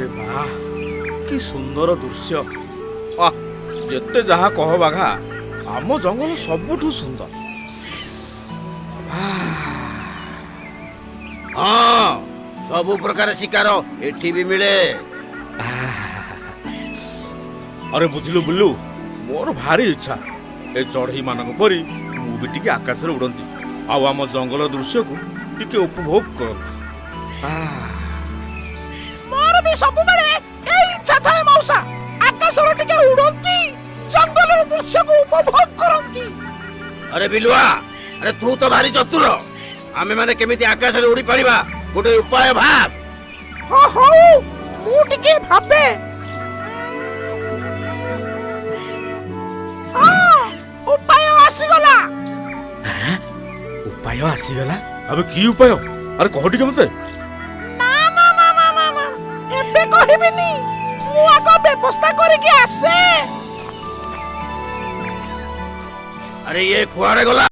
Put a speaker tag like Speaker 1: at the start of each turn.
Speaker 1: ଆରେ ବାଃ, କି ସୁନ୍ଦର ଦୃଶ୍ୟ! ଆଃ, ଯେତେ ଯାହା କହ ବାଘା, ଆମ ଜଙ୍ଗଲ ସବୁଠୁ ସୁନ୍ଦର।
Speaker 2: ହଁ, ସବୁ ପ୍ରକାର ଶିକାର ଏଠି ବି ମିଳେ।
Speaker 1: ଆରେ ବୁଝିଲୁ ବୁଲୁ, ମୋର ଭାରି ଇଚ୍ଛା ଏ ଚଢ଼େଇ ମାନଙ୍କ ପରି ମୁଁ ବି ଟିକେ ଆକାଶରେ ଉଡ଼ନ୍ତି ଆଉ ଆମ ଜଙ୍ଗଲ ଦୃଶ୍ୟକୁ ଟିକେ ଉପଭୋଗ କରନ୍ତି।
Speaker 3: ମୋର ବି ସବୁବେଳେ ଏଇ ଇଚ୍ଛା ଥାଏ ମଉସା, ଆକାଶରେ ଟିକେ ଉଡ଼ନ୍ତି, ଜଙ୍ଗଲର ଦୃଶ୍ୟକୁ ଉପଭୋଗ କରନ୍ତି।
Speaker 2: ଆରେ ବିଲୁଆ, ଆରେ ତୁ ତ ଭାରି ଚତୁର। ଆମେ ମାନେ କେମିତି ଆକାଶରେ ଉଡ଼ି ପାରିବା, ଗୋଟେ ଉପାୟ ଭାବ।
Speaker 3: ହଁ ହଉ, ମୁଁ ଟିକେ ଭାବେ। ହଁ, ଉପାୟ ଆସିଗଲା।
Speaker 1: ଉପାୟ ଆସିଗଲା? ଆବେ କି ଉପାୟ? ଆରେ କହ ଟିକେ ମତେ।
Speaker 3: ନା ନା ନା ନା ନା ନା, ଏବେ କହିବିନି, ମୁଁ ଆଗ ବ୍ୟବସ୍ଥା କରିକି ଆସେ।
Speaker 2: ଆରେ ଇଏ କୁଆଡେ ଗଲା?